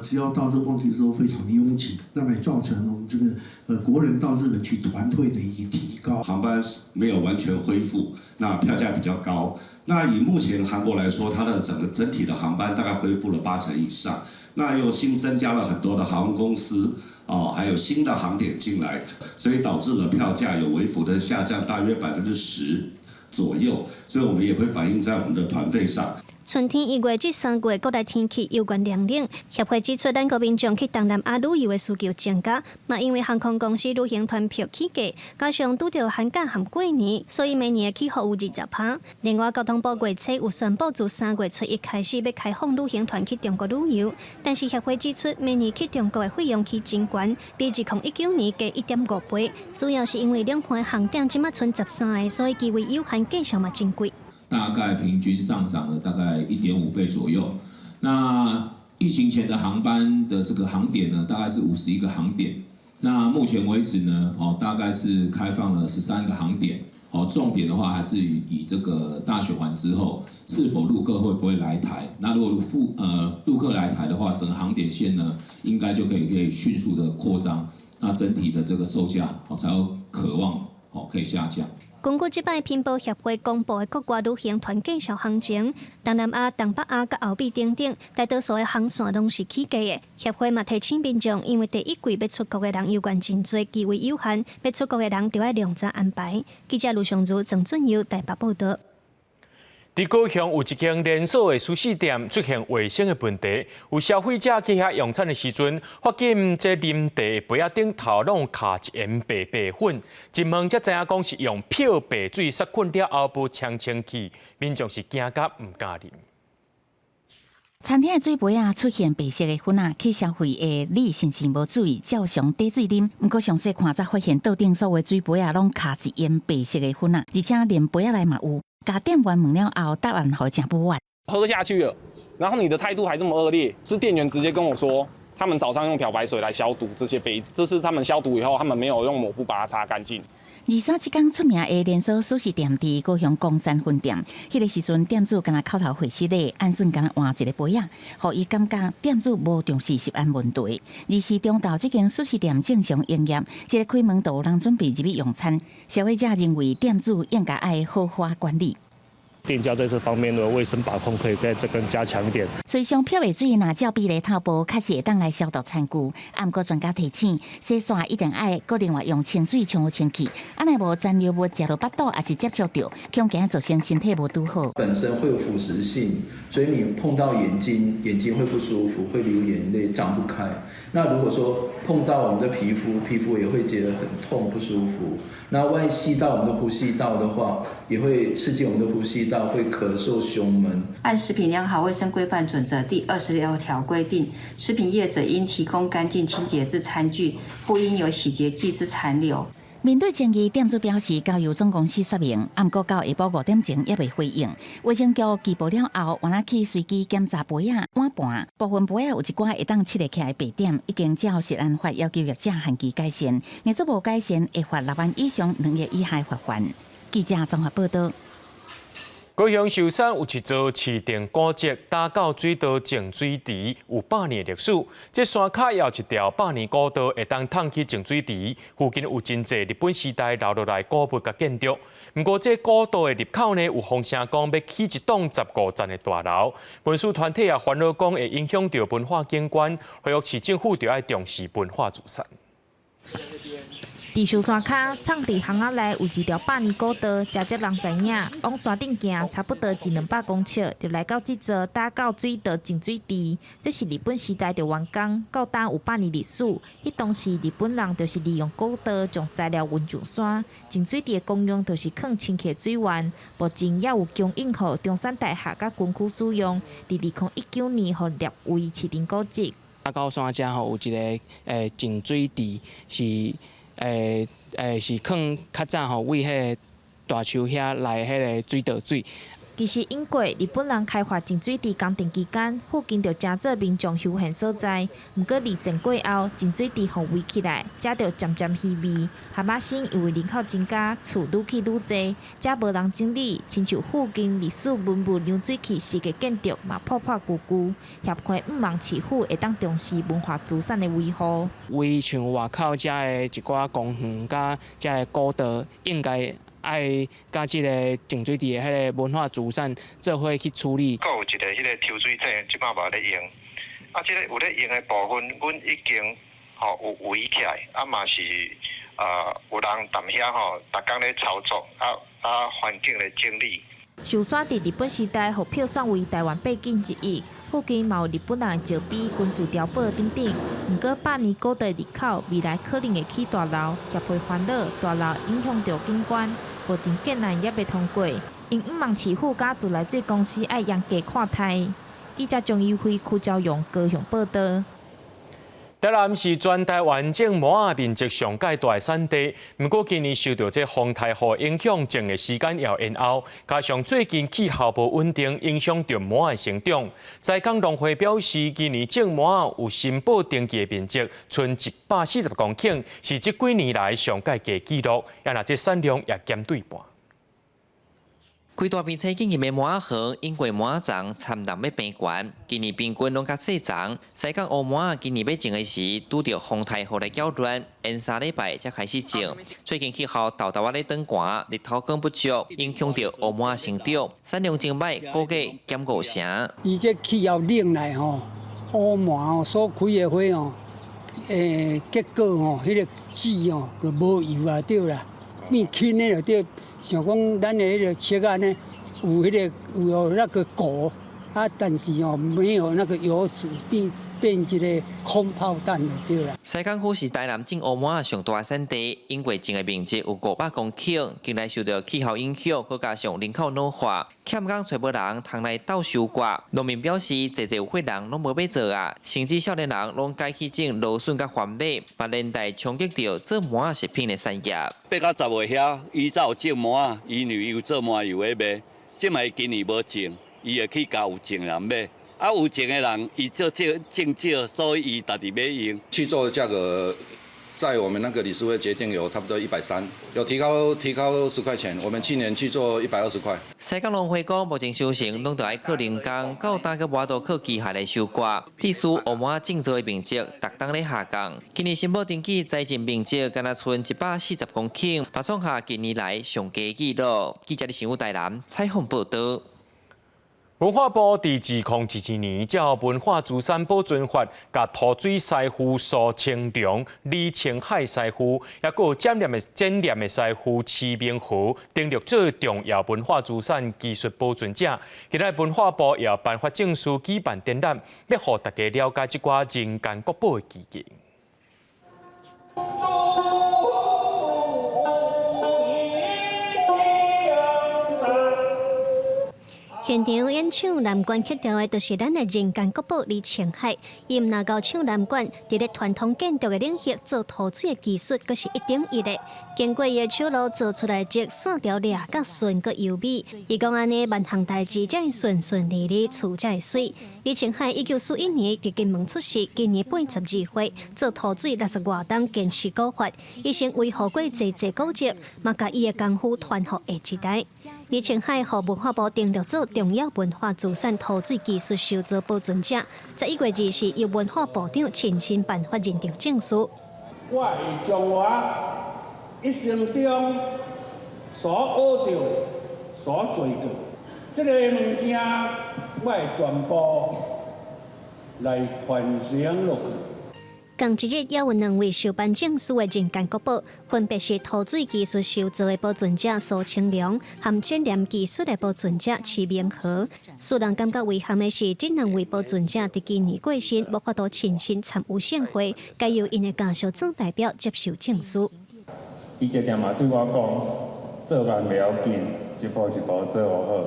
只要到這旺季的時候非常的擁擠，那麼也造成我們這個國人到日本去團費的一個提高。航班沒有完全恢復，那票價比較高。那以目前韓國來說，它的整個整體的航班大概恢復了8成以上，那又新增加了很多的航空公司。哦，還有新的航點進來，所以導致了票價有微幅的下降，大約10%左右，所以我們也會反映在我們的團費上。春天1月至3月，國內天氣猶原涼冷。協會指出，咱國民眾去東南亞旅遊的需求增加，嘛因為航空公司旅行團票起價，加上拄著寒假和過年，所以明年的起幅有20%。另外，交通部月初有宣布，自3月初1開始欲開放旅行團去中國旅遊，但是協會指出，明年去中國的費用起真懸，比2019年加1.5倍，主要是因為兩岸航點這馬賰13個，所以機位有限，價錢嘛真貴。大概平均上漲了大概1.5倍左右。那疫情前的航班的這個航點呢，大概是51個航點。那目前為止呢，哦，大概是開放了13個航點。哦，重點的話還是以這個大選完之後，是否陸客會不會來台？那如果陸客來台的話，整個航點線呢，應該就可以迅速的擴張。那整體的這個售價哦，才有可望哦可以下降。根據這擺品保協會公布的國外旅行團價售行情，東南亞、東北亞佮歐美等等，大多數的航線攏是起價的。協會嘛提醒民眾，因為第一季欲出國的人猶原真濟，機位有限，欲出國的人著愛量早安排。記者盧尚如、鄭俊佑台北報道。佇高雄有一間連鎖的壽司店出現衛生的問題，有消費者去遐用餐的時陣，發現這啉茶的杯仔頂頭攏卡一掩白白粉，一問才知影講是用漂白水殺菌了後無沖清氣，民眾是驚甲毋敢啉。餐廳的水杯仔出現白色的粉仔，去消費的你是毋是無注意，照常提水啉。毋過詳細看才發現，桌頂所有水杯仔攏卡一掩白色的粉仔，而且連杯仔內嘛有。共店員問了後，答案予真不滿。喝下去了，然後你的態度還這麼惡劣，是店員直接跟我說，他們早上用漂白水來消毒這些杯子，這是他們消毒以後，他們沒有用抹布把它擦乾淨。二三這間出名的連鎖壽司店佇高雄岡山分店，彼個時陣店主敢若口頭回失禮，按算敢若換一個杯仔，予伊感覺店主無重視食安問題。而是中晝這間壽司店正常營業，一開門就有人準備入去用餐。消費者認為店主應該愛好好管理。店家在這方面的衛生把控可以再更加強一點。隨上漂白水若照比例透薄，確實會當來消毒餐具。啊，毋過專家提醒，洗煞一定愛閣另外用清水沖好清氣，啊，若無殘留物食落腹肚，抑是接觸著，恐驚造成身體無拄好。本身會有腐蝕性，所以你碰到眼睛，眼睛會不舒服，會流眼淚，張不開。那如果說碰到我們的皮膚，皮膚也會覺得很痛不舒服。那萬一吸到我們的呼吸道的話，也會刺激我們的呼吸道，會咳嗽、胸悶。按食品良好衛生規範準則第26條規定，食品業者應提供乾淨清潔之餐具，不應有洗潔劑之殘留。面對爭議，店主表示交由總公司說明，毋過到下晡5點鐘猶未回應。衛生局寄報了後，原來去隨機檢查杯仔、碗盤，部分杯仔有一寡會當拭會起來白點，已經照食安法要求業者限期改善，若是無改善，會罰6萬以上2億以下罰款。記者綜合報道。高雄壽山有一座市定古蹟，打狗水道淨水池，有百年歷史。這山跤也有一條百年古道，會當通去淨水池。附近有真濟日本時代留落來古物佮建築。毋過這古道的入口呢，有風聲講欲起一棟15層的大樓。文史團體也煩惱講會影響著文化景觀，呼籲市政府著愛重視文化資產。佇壽山跤，藏佇巷仔內有一條百年古道，誠少人知影。往山頂行，差不多一兩百公尺，就來到這座打狗水道淨水池。這是日本時代就完工，到今有百年歷史。彼當時日本人就是利用古道將材料運上山。淨水池的功用就是囥清潔水源，目前也有供應予中山大學佮軍區使用。佇2019年，予列為市定古蹟。打狗山遮吼有一个淨水池是。是囥較早吼，為彼个大樹遐來彼个水道水。其實英國日本人開發淨水池工程期間，附近就成做民眾休閒所在。毋過二戰過後，淨水池予圍起來，遮就漸漸稀微。蛤蟆星因為人口增加，厝愈起愈濟，遮無人整理，親像附近歷史文物揚水器式的建築嘛破破舊舊。協會向望市府會當重視文化資產的維護。圍像外口遮的一寡公園佮遮的古道，應該愛佮這个淨水池的彼个文化資產做伙去處理。閣有一个彼个抽水井，這擺嘛咧用。啊，這个有咧用的部分，阮已經吼有圍起來，啊嘛是有人踮遐吼，逐工咧操作，啊啊環境咧整理。壽山佇日本時代予票選為台灣八景之一，附近嘛有日本人的石碑、軍事碉堡等等。毋過百年古道入口未來可能會起大樓，協會煩惱大樓影響著景觀，目前建案猶未通過，𪜶向望市府佮自來水公司愛嚴格看待。記者張怡輝、柯昭勇高雄報導。台南是全台灣種麻仔面積上蓋大的產地，毋過今年受著這風颱雨影響，種的時間也延後，加上最近氣候無穩定，影響著麻仔成長。西港農會表示，今年種麻仔有申報登記的面積，賰140公頃，是這幾年來上蓋低紀錄，也若這產量也減對半。規大片青經營的麻仔園，因為麻仔叢參人欲平懸，今年平均攏較細叢。西港烏麻仔今年欲種的時，拄著風颱雨來攪亂，延3禮拜才開始種。最近氣候沓沓仔咧轉寒，日頭光不足，影響著烏麻仔成長，產量真䆀，估計減5成。伊這氣候冷來吼，烏麻吼所開的花吼，結果吼，彼個籽吼就無油啊對啦，變輕的就對。像講咱的彼個切仔呢，有彼個有那個果啊，但是哦沒有那個油脂，變變一個空炮彈就對啦。西港府是台南種烏麻上大產地，因為種的面積有500公頃，近來受著氣候影響，閣加上人口老化，欠工揣無人通來鬥收割。農民表示，濟濟有血人攏無欲做啊，甚至少年人攏改去種蘆筍佮番麥，嘛連帶衝擊著做麻仔食品的產業。8到10月遐，伊才有種麻仔，伊因為有做麻油咧賣，這擺今年無種，伊會去共有種人買。啊，有種的人，伊做種種少，所以伊家己欲用。契作的價格，在我們那個理事會決定有差不多130，有提高10塊錢。我們去年去做120塊。西港農會講，目前收成攏著愛靠人工，到今閣無法度靠機械來收割。致使烏麻種植的面積逐冬咧下降。今年申報登記栽種面積，干焦賰140公頃，嘛創下近年來上低紀錄。記者李新武台南採訪報導。文化部佇2022年，照文化資產保存法，共塗水師傅蘇清龍、李清海師傅，抑閣有剪硲的師傅徐明和，登錄做重要文化資產技術保存者。今仔文化部也頒發證書，舉辦展覽，欲予大家了解這寡人間國寶的技藝。現場演唱南管曲調的，就是咱的人間國寶李清海。伊毋但會唱南管，佇咧傳統建築的領域做塗水的技術，閣是一等一的。經過伊的手路做出來的線條掠甲順閣優美。伊講按呢萬項代誌才會順順利利，厝才會媠。李清海1941年佇金門出世，今年82歲，做塗水60外冬，堅持古法，一生維護過濟濟古蹟，嘛共伊的功夫傳予下一代。李清海予文化部登錄做重要文化資產塗水技術修造保存者。11月20日，由文化部長親身頒發認定證書。我會將我一生中所學著、所做過，這个物件，我會全部來傳承落去。仝一日，也有兩位受頒證書的人間國寶，分別是塗水技術修造的保存者蘇清龍，和剪硲技術的保存者徐明和。使人感覺遺憾的是，這兩位保存者佇今年過身，無法度親身參與盛會，改由𪜶的家屬做代表接受證書。伊常常嘛對我講，做工袂要緊，一步一步做好，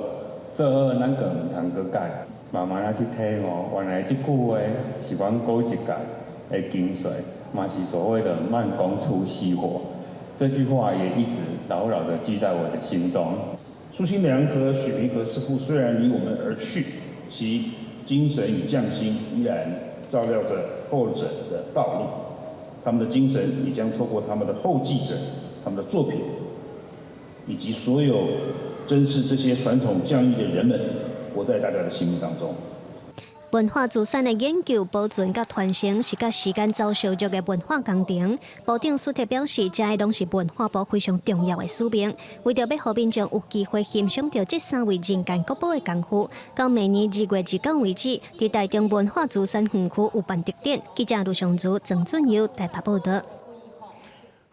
做好咱就毋通閣改，慢慢仔去體悟，原來這句話是阮古一屆的精髓，嘛是所謂的慢工出細活。這句話也一直牢牢的記在我的心中。蘇清良和許平和師傅雖然離我們而去，其精神與匠心依然照亮着後者的道路。他們的精神也將透過他們的後繼者、他們的作品，以及所有珍視這些傳統匠藝的人們，活在大家的心目當中。文化資產的研究、保存佮傳承是佮時間走相續的文化工程。部長蘇鐵表示，這攏是文化部非常重要的使命。為著欲予民眾有機會欣賞著這三位人間國寶的功夫，到明年2月29為止，佇台中文化資產園區有辦特展。記者盧尚如、曾俊佑台北報導。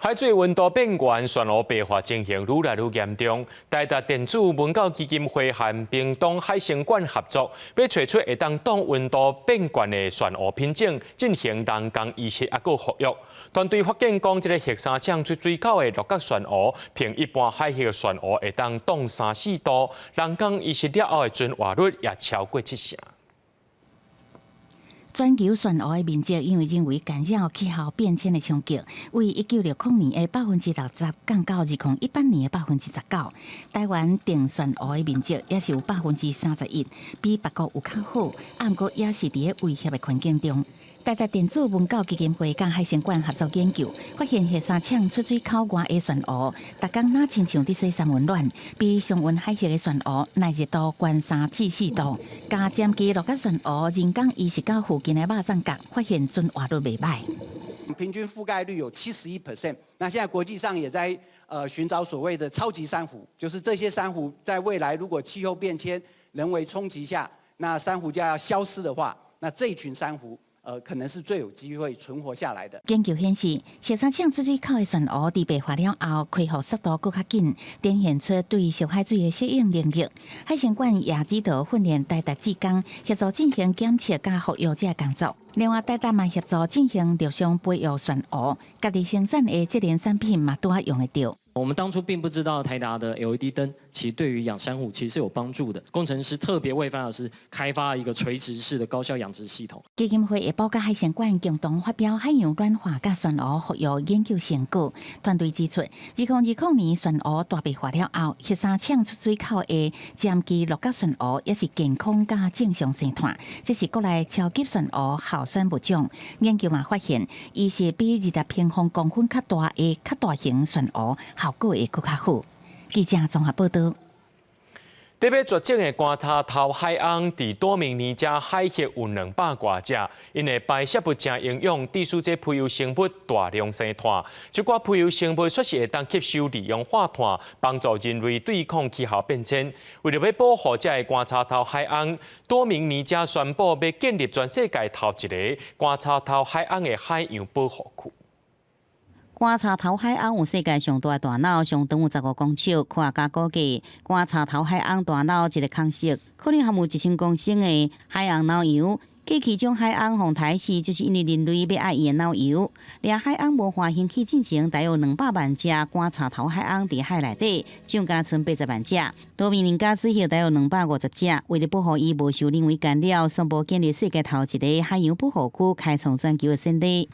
海水溫度變懸，漩渦白化情形愈來愈嚴重。台達電子文教基金會和屏東海生館合作，欲揣出會當擋溫度變懸的漩鱷品種，進行人工移植抑閣復育。團隊發現講，這个黑衫搶出水口的鹿角漩鱷，比一般海域的漩鱷會當凍3、4度，人工移植了後的存活率也超過七成。全球漩鱷的面積因為人為干擾、氣候變遷的衝擊，為1960年的60%降到2018年的19%。台灣定漩鱷的面積也是有31%，比別國有較好，毋過也是佇咧威脅的環境中。台達電子文教基金會佮海生館合作研究，發現黑衫搶出水口外的漩鱷，逐工若親像佇洗三溫暖，比常溫海域的漩鱷耐熱度懸3至4度。共尖鰭鹿角漩鱷人工移植到附近的肉粽角，發現存活率袂䆀。平均覆蓋率有71%。那現在國際上也在尋找所謂的超級珊瑚，就是這些珊瑚在未來如果氣候變遷、人為衝擊下，那珊瑚就要消失的話，那這群珊瑚，可能是最有機會存活下來的。研究顯示，黑衫搶出水口的漩鱷佇白化了後，恢復速度閣較緊，展現出對澀海水的適應能力。海生館也指導訓練台達志工協助進行檢測佮復育這个工作。另外，台達嘛協助進行陸上培育漩鱷，家己生產的節能產品嘛拄仔用會著。我們當初並不知道台達的 LED 燈其實對於養珊瑚其實是有幫助的。工程師特別為范老師開發一個垂直式的高效養殖系統。基金會下晡佮海生館共同發表海洋暖化佮漩鱷復育研究成果。團隊指出，2020年漩鱷大白化了後，黑衫搶出水口的尖鰭鹿角漩鱷也是健康佮正常生態，這是國內超級漩鱷候選物種。研究嘛發現，伊是比20平方公分較大的較大型漩鱷效果會閣較好。記者綜合報導。欲絕種的棺柴頭海魟，佇多明尼加海域有200外隻，𪜶的排泄物誠營養，致使這浮游生物大量生碳。這寡浮游生物煞是會當吸收二氧化碳，幫助人類對抗氣候變遷。為著欲保護這个棺柴頭海魟，多明尼加宣布欲建立全世界頭一个棺柴頭海魟的海洋保護區。棺柴頭海魟有世界上大的大腦，上長有15公尺。科學家估計，棺柴頭海魟大腦一个空隙，可能含有1000公升的海魟腦油。過去將海魟予刣死，就是因為人類欲愛伊的腦油。掠海魟無化興起進前，大約200萬隻棺柴頭海魟佇海內底，這敢若賰80萬隻。多米尼加水域大約250隻。為著保護伊無受人為干擾，宣布建立世界頭一个海洋保護區，開創全球的先例。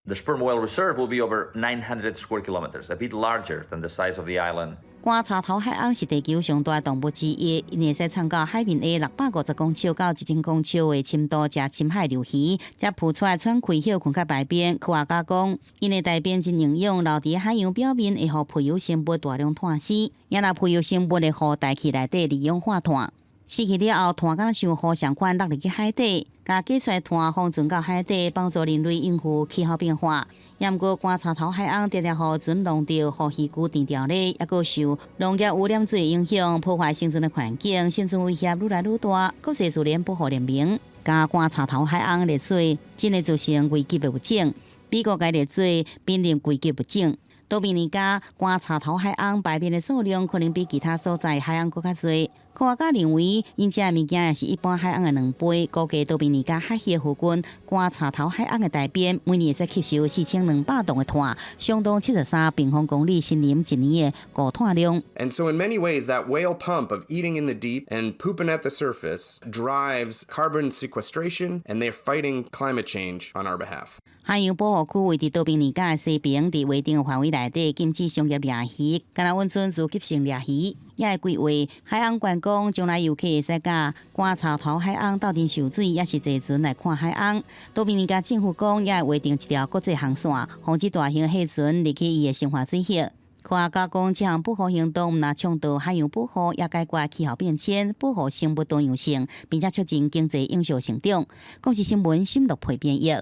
The sperm whale reserve will be over 900 square kilometers, a bit larger than the size of the island. 棺柴頭海魟是地球上大動物之一，𪜶會使藏到海面下650公尺到1000公尺的深度，食深海鱸魚，才浮出來喘氣、歇睏佮排便。科學家講，𪜶的大便真營養，留佇海洋表面會予浮游生物大量碳死，也若浮游生物會予大氣內底二氧化碳。死去了後，碳敢若像雨相款落入去海底，共加出來碳封存到海底，幫助人類應付氣候變化。也毋過，棺柴頭海魟常常予船弄著，予漁具纏牢咧，抑閣受農業污染水的影響，破壞生存的環境，生存威脅愈來愈大。國際自然保護聯盟共棺柴頭海魟列做真會造成危急的物種，美國共列做瀕臨危急物種。多米尼加棺柴頭海魟排便的數量可能比其他所在海魟閣較濟。科學家認為，𪜶食的物件也是一般海魟的2倍。估計多米尼加海域附近棺柴頭海魟的大便，每年會使吸收4200噸的碳，相當73平方公里森林一年的固碳量。 And so in many ways, that whale pump of eating in the deep and pooping at the surface drives carbon sequestration, and they're fighting climate change on our behalf. 海洋保護區位佇多明尼加的西邊，佇劃定範圍內底禁止商業掠魚，敢若允准自給性掠魚，也會規劃海魟觀光，將來遊客會使佮棺柴頭海魟鬥陣泅水，抑是坐船來看海魟。多明尼加政府講，也會劃定一條國際航線，防止大型貨船入去伊的生活水域。科學家講，這項保護行動毋但倡導海洋保護，也解決氣候變遷、保護生物多樣性，並且促進經濟永續成長。公視新聞沈樂培編譯。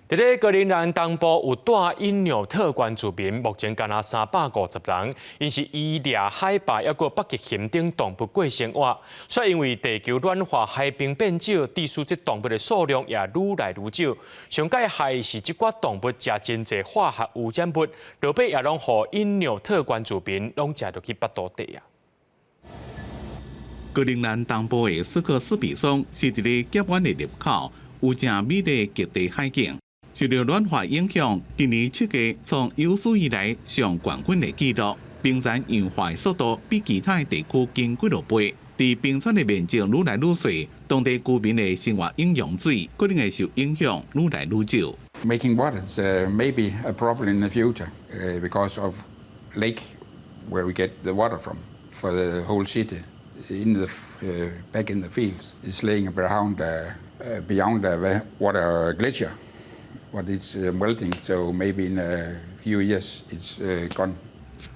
佇咧格陵蘭東部有蹛因紐特原住民，目前干焦350人，𪜶是依掠海豹抑閣北極熊等動物過生活。卻因為地球暖化、海冰變少，致使這動物的數量也愈來愈少。上蓋害是這寡動物食真濟化學污染物，落尾也攏予因紐特原住民攏食落去腹肚底啊。格陵蘭東部的斯克斯比松是一个峽灣的入口，有誠美麗極地海景。受著暖化影響，今年7月創有史以來上懸溫的紀錄，冰層融化的速度比其他地區緊幾落倍。佇冰川的面積愈來愈細，當地居民的生活飲用水可能會受影響，愈來愈少。 Making water is maybe a problem in the future because of lake where we get the water from for the whole city in the back in the fields is laying around beyond the water glacier. But it's melting, so maybe in a few years it's gone.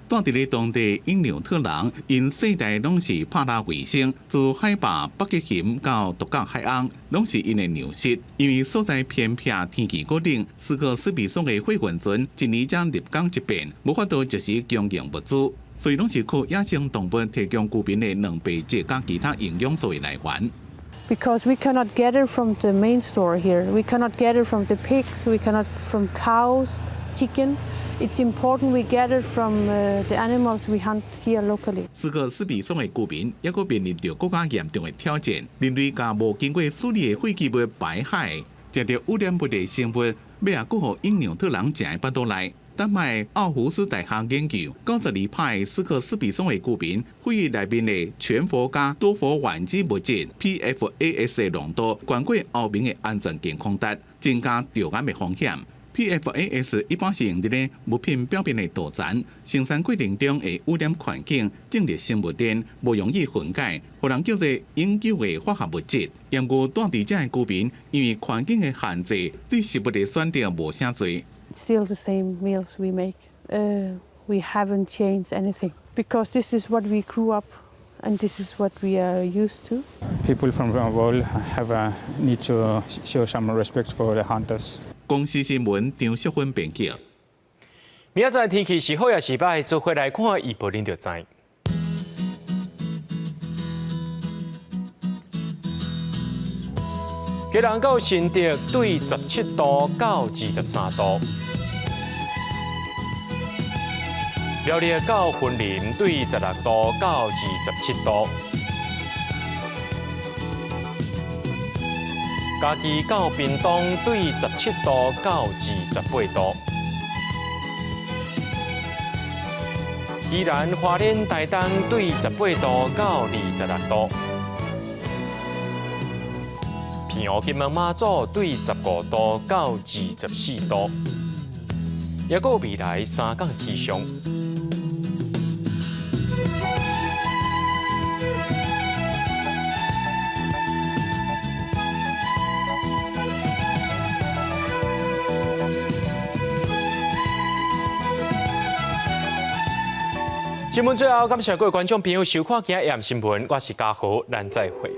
蹛佇咧當地因紐特人，𪜶世代攏是拍獵為生，自海豹、北極熊到獨角海鵪，攏是𪜶的糧食。因為所在偏僻，天氣閣冷，斯克斯比松的貨運船一年才入港一遍，無法度及時供應物資，所以攏是靠野生動物提供居民的蛋白質佮其他營養素的來源。 Because we cannot get it from the main store here. We cannot get it from the pigs, we cannot from cows, chicken. It's important we get it from the animals we hunt here locally. 斯克斯比松的居民猶閣面臨著閣較嚴重的挑戰，人類共無經過處理的廢棄物排海，食著污染物的生物，尾仔閣予因紐特人食佇腹肚內。丹麥奧胡斯大學研究，92%斯克斯比松的居民，血液內面的全氟佮多氟烷基物質 PFAS 的濃度，懸過歐盟的安全健康值，增加著癌的風險。PFAS 一般是用佇咧物品表面的塗層，生產過程中會污染環境，進入生物鏈，無容易分解，予人叫做永久的化學物質。毋過蹛佇遮的居民，因為環境的限制，對食物的選擇無啥濟。 Still the same meals we make. We haven't changed anything because this is what we grew up and this is what we are used to. People from the world have a need to show some respect for the hunters. 公視新聞張淑芬編輯。明仔載天氣是好抑是䆀，做伙來看預報，恁就知。基隆到新竹對17度到23度，苗栗到雲林對16度到27度，嘉義到屏東對17度到28度，宜蘭花蓮台東對18度到26度。澎湖金門馬祖對15度到24度，抑閣未來3工氣象。新聞最後，感謝各位觀眾朋友收看今日新聞，我是嘉豪，咱再會。